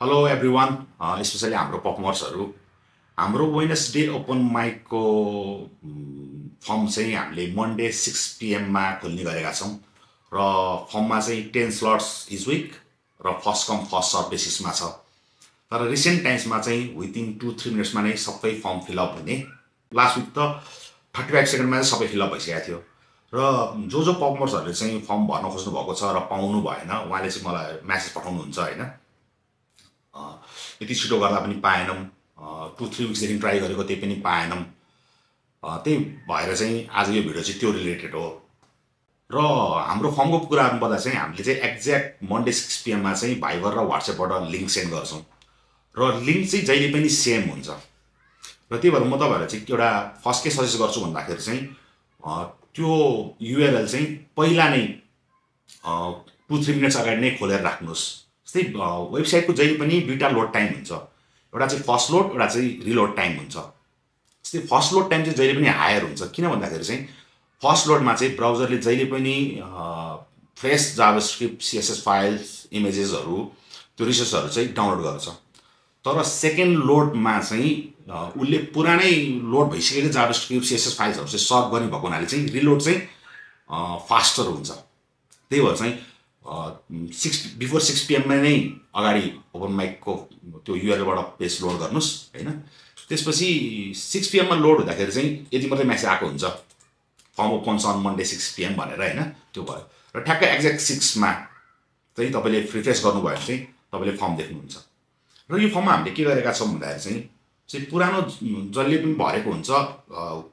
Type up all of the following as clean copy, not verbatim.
Hello everyone specially हाम्रो पर्फर्मर्सहरू हाम्रो Wednesday open माइकको form चाहिँ हामीले मन्डे 6 PM मा खोल्ने गरेका छौँ र फर्ममा चाहिँ 10 स्लट्स इच विक र फर्स्ट कम फर्स्ट सर्भ बेसिसमा छ। तर रिसेन्ट टाइम्समा चाहिँ विदिन 2-3 मिनट्समा नै सबै फर्म फिलअप हुने। लास्ट विक त 35 सेकेन्डमा चाहिँ सबै फिलअप भइसकेको थियो र जो पर्फर्मर्सहरूले चाहिँ फर्म भर्न खोज्नु भएको छ र पाउनु भएन उहाँले चाहिँ मलाई मेसेज पठाउनुहुन्छ होइन। यति छिटो गर्दा पनि पाएनौँ, 2-3 विक्सदेखि ट्राई गरेको त्यही पनि पाएनौँ। त्यही भएर चाहिँ आज यो भिडियो चाहिँ त्यो रिलेटेड हो। र हाम्रो फर्मको कुरा गर्नुपर्दा चाहिँ हामीले चाहिँ एक्ज्याक्ट मन्डे 6 PM मा चाहिँ भाइबर र वाट्सएपबाट लिङ्क सेन्ड गर्छौँ र लिङ्क चाहिँ जहिले पनि सेम हुन्छ। र त्यही भएर म तपाईँहरूलाई चाहिँ एउटा फर्स्ट के सजेस्ट गर्छु भन्दाखेरि चाहिँ त्यो युआरएल चाहिँ पहिला नै 2-3 मिनट्स अगाडि नै खोलेर राख्नुहोस्। जस्तै वेबसाइटको जहिले पनि दुईवटा लोड टाइम हुन्छ, एउटा चाहिँ फर्स्ट लोड, एउटा चाहिँ रिलोड टाइम हुन्छ। जस्तै फर्स्ट लोड टाइम चाहिँ जहिले पनि हायर हुन्छ, किन भन्दाखेरि चाहिँ फर्स्ट लोडमा चाहिँ ब्राउजरले जहिले पनि फ्रेस जाभास्क्रिप्ट CSS फाइल्स इमेजेसहरू त्यो रिसोर्सहरू चाहिँ डाउनलोड गर्छ। तर सेकेन्ड लोडमा चाहिँ उसले पुरानै लोड भइसकेको जाभास्क्रिप्ट CSS फाइल्सहरू चाहिँ सर्भ गर्ने भएको हुनाले चाहिँ रिलोड चाहिँ फास्टर हुन्छ। त्यही भएर चाहिँ बिफोर 6 PM मा नै अगाडि ओपन माइकको त्यो युआरएलबाट पेज लोड गर्नुहोस् होइन। त्यसपछि 6 PM मा लोड हुँदाखेरि चाहिँ यति मात्रै मेसेज आएको हुन्छ, form opens on Monday 6 PM भनेर होइन। त्यो भयो र ठ्याक्कै एक्ज्याक्ट 6 मा चाहिँ तपाईँले रिफ्रेस गर्नुभयो भने चाहिँ तपाईँले फर्म देख्नुहुन्छ। र यो फर्ममा हामीले के गरेका छौँ भन्दाखेरि चाहिँ पुरानो जसले पनि भरेको हुन्छ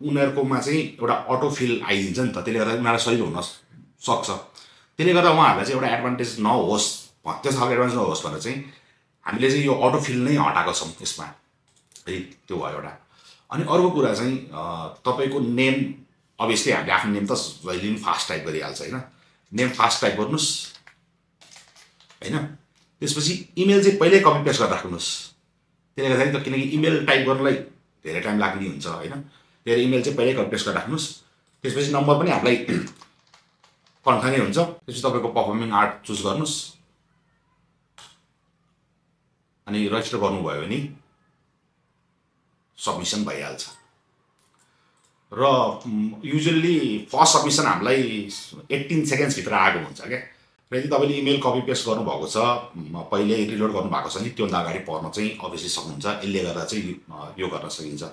उनीहरूकोमा चाहिँ एउटा अटोफिल आइदिन्छ नि त, त्यसले गर्दा उनीहरूलाई सजिलो हुन सक्छ। त्यसले गर्दा उहाँहरूलाई चाहिँ एउटा एडभान्टेज नहोस्, त्यस खालको एडभान्टेज नहोस् भनेर चाहिँ हामीले चाहिँ यो अटोफिल नै हटाएको छौँ यसमा है। त्यो भयो एउटा। अनि अर्को कुरा चाहिँ तपाईँको नेम, अभियसली हामीले आफ्नो नेम त जहिले पनि फास्ट टाइप गरिहाल्छ होइन। नेम फास्ट टाइप गर्नुहोस् होइन। त्यसपछि इमेल चाहिँ पहिल्यै कपी पेस्ट गरेर राख्नुहोस्। त्यसले गर्दाखेरि त किनकि इमेल टाइप गर्नलाई धेरै टाइम लाग्ने हुन्छ होइन। त्यही इमेल चाहिँ पहिल्यै कपी पेस्ट गरेर राख्नुहोस्। त्यसपछि नम्बर पनि हामीलाई कन्फ नै हुन्छ। त्यसपछि तपाईँको पर्फर्मिङ आर्ट चुज गर्नुहोस् अनि रजिस्टर गर्नुभयो भने सबमिसन भइहाल्छ। र युजुअली फर्स्ट सबमिसन हामीलाई 18 सेकेन्ड्सभित्र आएको हुन्छ क्या। र यदि तपाईँले इमेल कपी पेस्ट गर्नुभएको छ, पहिले रिलोड गर्नुभएको छ नि त्योभन्दा अगाडि पर्न चाहिँ अभियसली सक्नुहुन्छ। यसले गर्दा चाहिँ यो गर्न सकिन्छ।